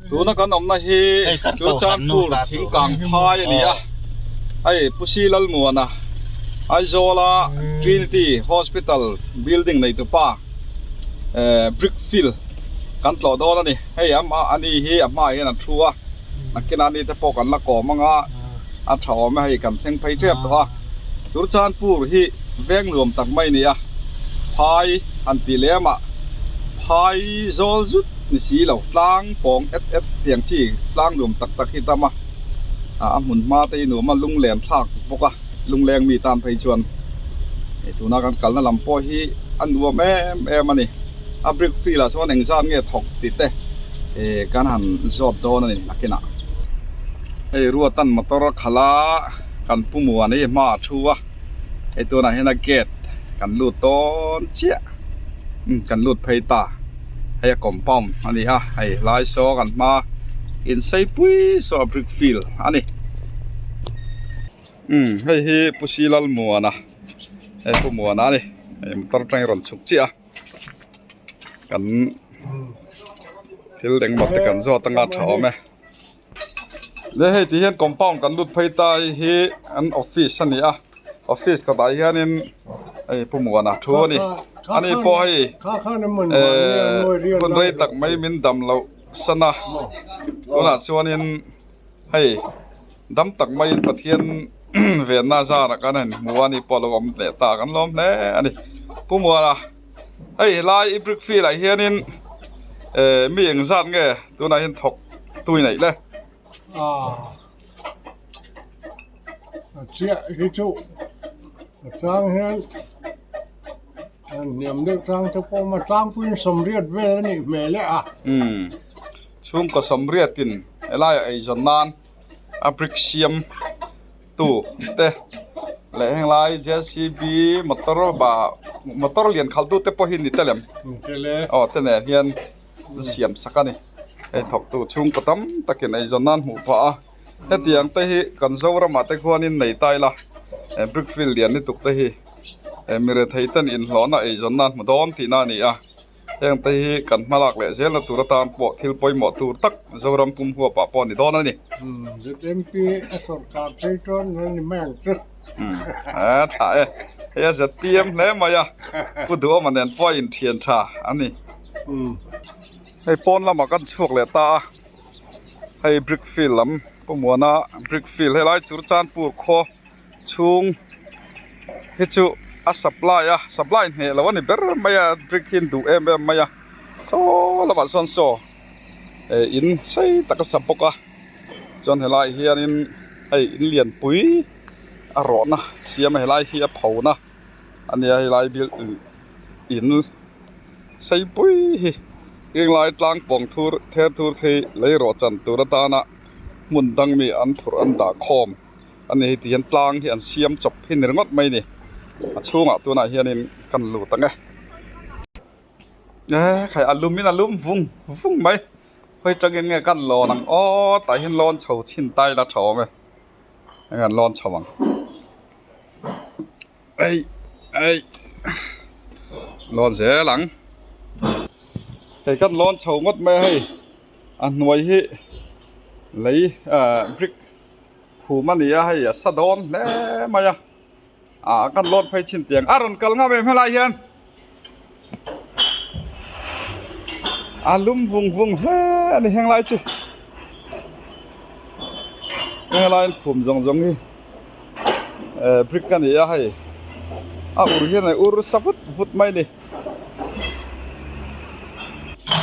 Tuna kan awmna hi Churchandpur thingkang phai a ni a, hei Pu Si Lalmuana Aizawla Trinity Hospital building neitupa eh brick field kan tlawh dawn a ni. Hei a ni hi a hmaah hian a thu a, nakinah ni te pawh kan la kawm ang a, a tha awm e hei kan thleng phei tep tawh a. Churchandpur hi veng nuam tak mai a ni a, phai han tih lem ah phai zawl zut ni si lo tlang pawng et et tiang chi tlang nuam tak tak hi tam a, a hmun hma te hi nuam a lunglen thlak bawk a lungleng mi tan phei chuan hei tuna kan kalna lam pawh hi a nuam em em a ni a brick field ah chuan engzat nge thawk tih te ih kan han zawt dawn a ni nakinah hei ruatan motor a khalh a kan pu muan hi hma a thu a hei tunah hian a gate kan lut dawn chiah umm kan lut phei ta hei a compound a ni a hei lai saw kan hma in sei pui saw a brick field a ni umm hei hi pu Silalmuana hei pu Muana a ni hei motor atangin a rawn chhuk chiah a kan thil engemaw te kan zawt anga tha awm e. Le hei ti hian compound kan lut phei ta hei hi an office a ni a office kawtah hianin hei Pu Muana thu a ni ani pawh hei ehh hun rei tak mai min dam loh san a tunah chuanin hei dam tak maiin Pathian venna zarah khan a inhmu a ani pawh a lo awm leh ta kan lawm hle a ni Pu Muana. Hei helai i brick field ah hianin eh mi engzat nge tunah hian thawk tui neih le? A chiah hi chu a chang hian a hniam deuh chang te pawh a awm a tlangpuiin sawmriat vel a nih hmel e a. Umm chhungkaw sawmriatin helaiah eizawn nan a brick siam. Tu te leh henglai JCB motor bah motor lian khalh tu te pawh hi ni tel em aw te nen hian an siam sak a ni hei thawk tu chhungkaw tam takin eizawn nan hmuh phah a hetiang te hi kan Zoram ah te khuanin nei ta ila he brick field lian lutuk te hi mi rethei ten inhlawhna eizawn nan hmu dawn tihna a ni a. Heng te hi kan hmalak leh zelna tur atan pawh thil pawimawh tur tak Zoram pum huapah pawh a ni dawn a ni. ZMP a sawrkar phei chuan a ni mai ang chu. A tha e. Hei a ZPM hle mai a, Pu Duhawma nen pawh a inthian tha a ni. Hei pawn lamah kan chhuak leh ta a, hei brick field lam Pu Muana brick field helai Churchandpur khaw chhung hi chu a supply a supply hneh loh a ni ber mai a brick hi an duh em em mai a saw lamah sawn saw eh in sei tak a sa bawk a chuan helaiah hianin hei in lianpui a rawhna siam a helai hi a phona a nia helai in sei pui hi henglai tlang pawng thur ther thur thei lei rawh chan tur atana hmun dang mi an phurh an dah khawm. A ni heti hian tlang hi an siam chawp hi ni ringawt mai a ni a chhungah tunah hianin kan lut ang e ekhai a lum in a lum vung vung mai hawi tangin nge kan lawn ang aw tah hian lawn chho chhin ta ila tha awm e eng an lawn chho ang ei ei lawn zel ang hei kan lawn chho ngawt mai a hei a hnuai hi lei ah brick. Khum a ni a hei a sa dawn hle mai a ah kan lawn phei chin tiang a rawn kal ngam em helai hian a lum vung vung hle a ni henglai chu henglai an khum zawng zawng hi eh brick a ni a hei a ur hian a ur sa vut vut mai a ni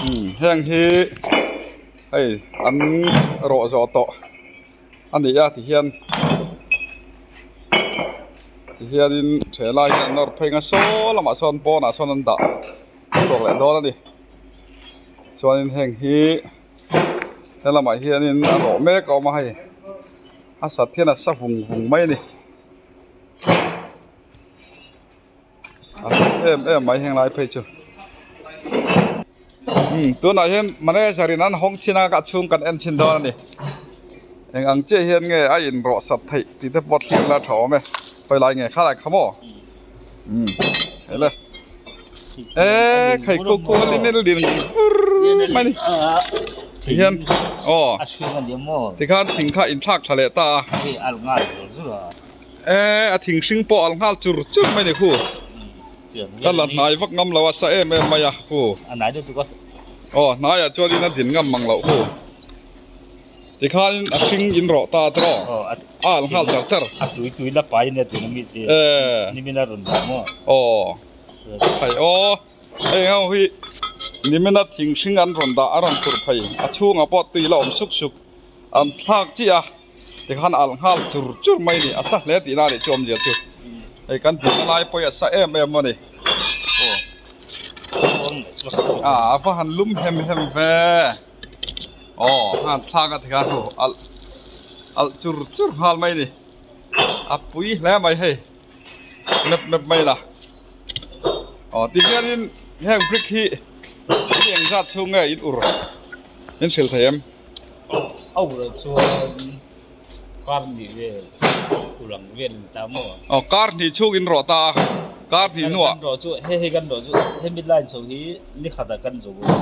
umm heng hi. Hei an rawh zawh tawh a ni a tihian tihianin thelai hian an nawr phei ang a saw lamah sawn pawnah sawn an dah chhuak leh dawn a ni chuanin heng hi helamah hianin a rawh mek a awm a hei a sat hian a sa vung vung mai a ni. A hlawm em em mai heng lai phei chu umm tunah hian manager in an hawng chin a ka chhung kan en chhin dawn a ni eng ang chiah hian nge a in rawh sat theih tih te pawh thlir la tha awm e khawi lai nge kha lai kha maw umm hei le e khai khu khu a lin lin fur mai a ni. Tihian aw tikhan thing kha inthlak tha leh ta a. E a thing hring pawh al nghal chur chur mai ni khu. Ka la hnai vak ngam lo a sa em em mai a khu. Aw hnaiah chuanin a din ngam mang loh khu. Tikhanin a hring in rawh ta tawh a al nghal char char. E aw. Phei aw hei ho hi nimina thing hring an rawn dah a rawn tur phei a chhungah pawh tui la awm suk suk an thlak chiah a tikhan alh nghal chur chur mai a ni a sa hle tihna a nih chu awmzia chu hei kan tihna lai pawh hi a sa em em a ni aw a va han lum hem hem ve aw han thlak a tikhan hu alh alh chur chur nghal mai a ni a pui hle mai hei. map map mai la aw ti hianin heng brick hi in eng zat chhung nge in ur in hrilh thei em a ur ah chuan kar hnih vel ur ang vel an ta maw aw kar hnih chhung in rawh ta a kar hnih hnuah kan rawh chu hei hei kan rawh chu hemi line chho hi ni khatah kan zo a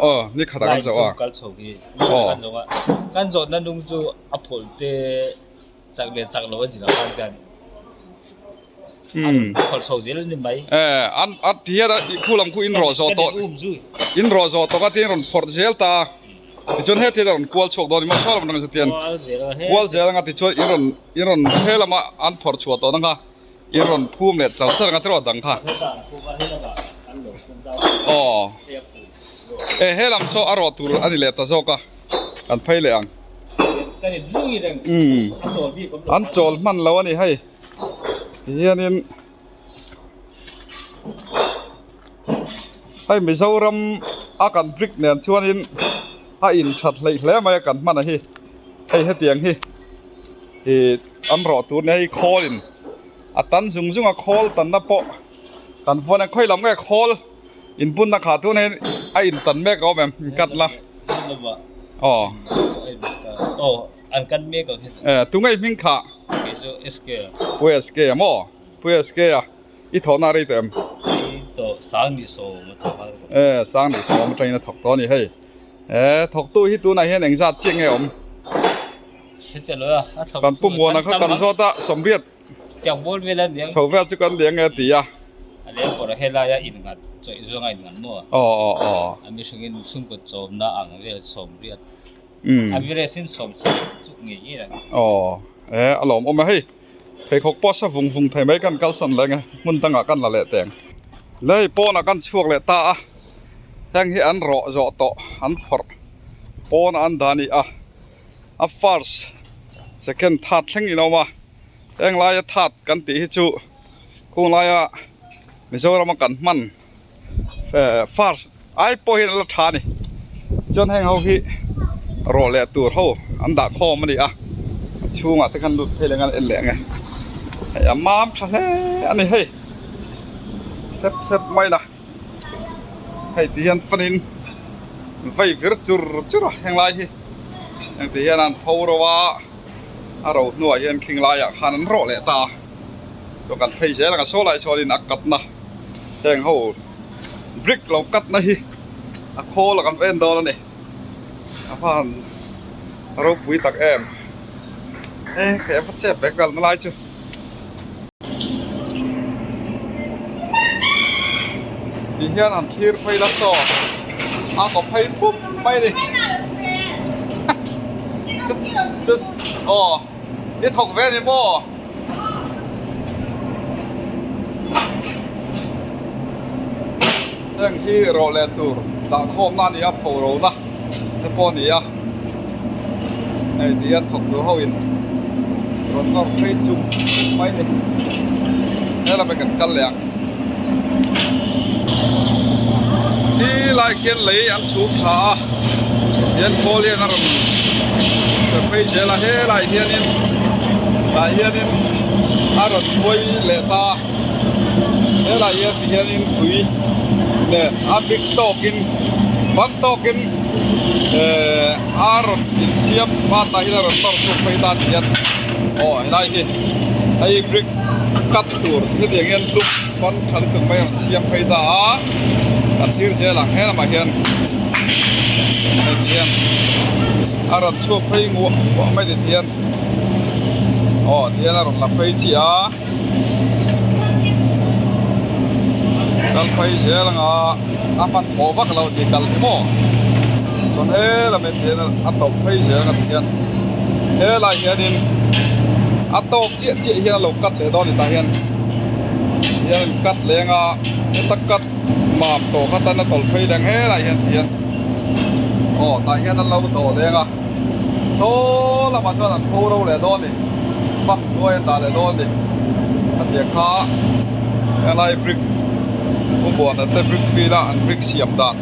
aw ni khatah kan zo a line kal chho hi ni khatah kan zo a kan zawhna nung chu a phawlh te. Chak leh chak lo a zir ang hian a chho zel a ni mai. Eh an a ti hian a khu lam khu in rawh zawh tawh in rawh zawh tawh a tin rawn phawrh zel ta tichuan heti hian a rawn kual chhuak dawn a ni maw saw lam atang chuan kual zel anga tichuan in rawn in rawn he lama an phawrh chhuah tawh na kha in rawn phum leh char char anga tiraw dang kha aw eh he lam saw a rawh tur a ni leh ta zawk a kan phei leh ang. Umm an chawl hman lo a ni hei tihianin hei Mizoram a kan brick nen chuanin a in that hleih hle mai a kan hman a hi hei hetiang hi ih an rawh tur nia hei khawl in a tan zung zung a khawl tanna pawh kan vawn a khawi lam nge khawl. Inpunna khah tun hian a intan mek a awm em inkat la aw eh tunge i hming khah Pu SK a maw Pu SK a i thawhna a rei tawh em eh sang 17 atangin a thawk tawh a ni hei eh thawktu hi tunah hian engzat chiah nge a awm kan pu muana kha kan zawt a sawmriat Chho vel chu kan liang e ti a. Aw aw aw. Aw e a lawm awm e hei pheikhawk pawh a sa vung vung thei mai kan kalsan leh ang e hmun dangah kan la leh teng. Lei pawnah kan chhuak leh ta a heng hi an rawh zawh tawh an phawrh pawnah an dah a ni a a first second third thleng in a awm a. Heng laia that kan tih hi chu khung laia Mizorama kan hman first ai pawh hian a la tha a ni chuan heng ho hi rawh leh tur ho an dah khawm a ni a a chhungah te khan lut phei leh ang a en leh ang e hei a mam tha hle a ni hei hlep hlep mai la hei ti hian fanin vei vir chur chur a heng lai hi heng ti hian an pho ro a. a ro hnuah hian khing laiah khan an rawh leh ta a chuan kan phei zel ang a saw lai sawn in a katna heng ho brick lo katna hi a khawl a kan va en dawn a ni a van ropui tak em e hei a va chep ve kalna lai chu. Ti hian an thlir phei la saw a kaw phei pup mai a ni chu aw i thawk ve a ni maw heng hi rawh leh tur dah khawmna a ni a pho ro na te pawh a ni a hei ti hian thawk tur ho in rawn nawr phei chung mai a ni helama kan kal leh ang ti lai khian lei an chhum thla a tihian khawl hian a rawn pe phei zel a helai hianin tah hianin a rawn hruai leh ta a helai hian ti hianin tui nen a mix tawkin ban tawkin ehh a rawn insiam a tah hian a rawn tawrh chhuak phei ta ti hian aw helai hi hei brick cut tur hetiang hian hluk ban tha lutuk mai a rawn siam phei ta a a thlir zel ang he lamah hian. Hei ti hian a rawn chhuak phei nguah nguah mai ti hian aw ti hian a rawn la phei chiah a kal phei zel anga a hmanhmawh vak lo tih kal hi maw chuan helam ah hian a tawp phei zel anga ti hian helai hianin a tawk chiah chiah hian a lo cut leh dawn a ni tah hian hian a cut leh anga heta cut mam tawh kha tan a tawlh phei leh ang helai hian ti hian aw tah hian an lo dawh leng a saw lamah chuan an pho ro leh dawn a ni bak hnuai an dah leh dawn a ni a tia kha helai brick pu buana te brick field a an brick siam dan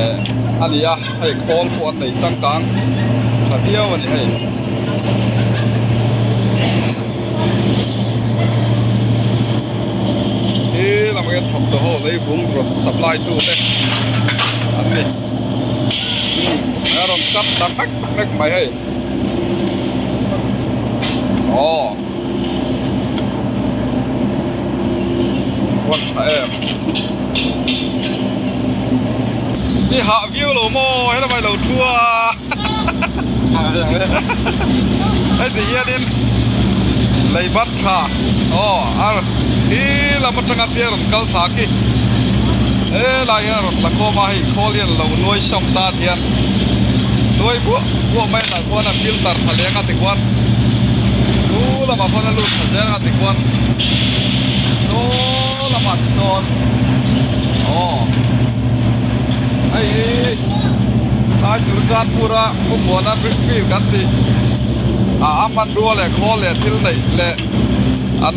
eh a ni a hei khawl pawh an nei changkang tha viau a ni hei. He lamah hian thawmhnaw ho leivung rawn supply tu te an ni a rawn cut ta mek mek mai hei aw huan tha em i hah viau lo maw helama i lo thu a heti hianin lei bat tha aw a khi lam atanga te a rawn kal thla khi helai hian a rawn la khawm a hei khawl hian a lo nuai sawm tan hian nuai buah buah mai tah khuan a filter tha leng a tikhuan chu lamah khuan a lut tha zel a tikhuan saw lamah tisawn aw hei hi. Tlai tur chuan pura pu muana brick field kan tih ah a hmanrua leh khawl leh thil neih leh an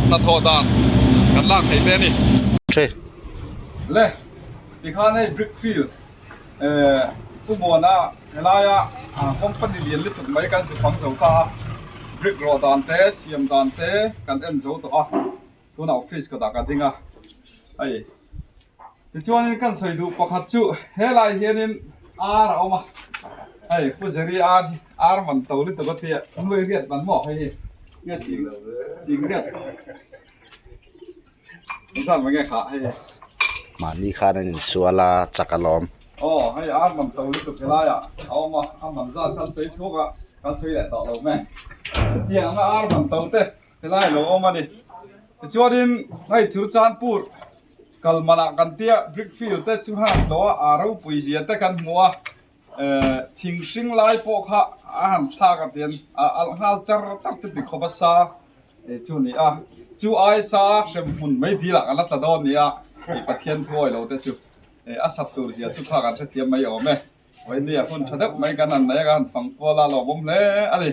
hnathawh dan kan lak thei te a ni. Le tikhan hei brick field eh pu muana helaia company lian lutuk mai kan zu fang zo ta a brick rawh dan te siam dan te kan en zo tawh a tunah office ka dah ka ding a hei. Tichuanin kan sawi duh pakhat chu helai hianin ar a awm a, hei Pu Zeri ar hi ar man to lutuk a tia nuai riat man maw hei hi nge ching ching riat an zat mange kha hei hi. Mahni khan an insual a chak alawm. Aw hei ar man to lutuk helaiah a awm a, a man zat khan sawi thuak a kan sawi leh tawh lo mai chutiang anga ar man to te helai a lo awm a ni. Tichuanin hei Churchandpur. Kal manah kan tia brick field te chu han tlawh a, a ropui zia te kan hmu a, eh thing hring lai pawh kha a han thlak a tian a alh nghal char char chu ti khawp a sa eh chu a ni a, chu aisa hrem hmun mai dil ah kan la tla dawn nia tih Pathian thuawi lo te chu eh a sat tur zia chu kha kan hrethiam mai awm e, vawiin ni a hun tha deuh mai kan han nei a kan han fang kual a lawmawm hle a ni.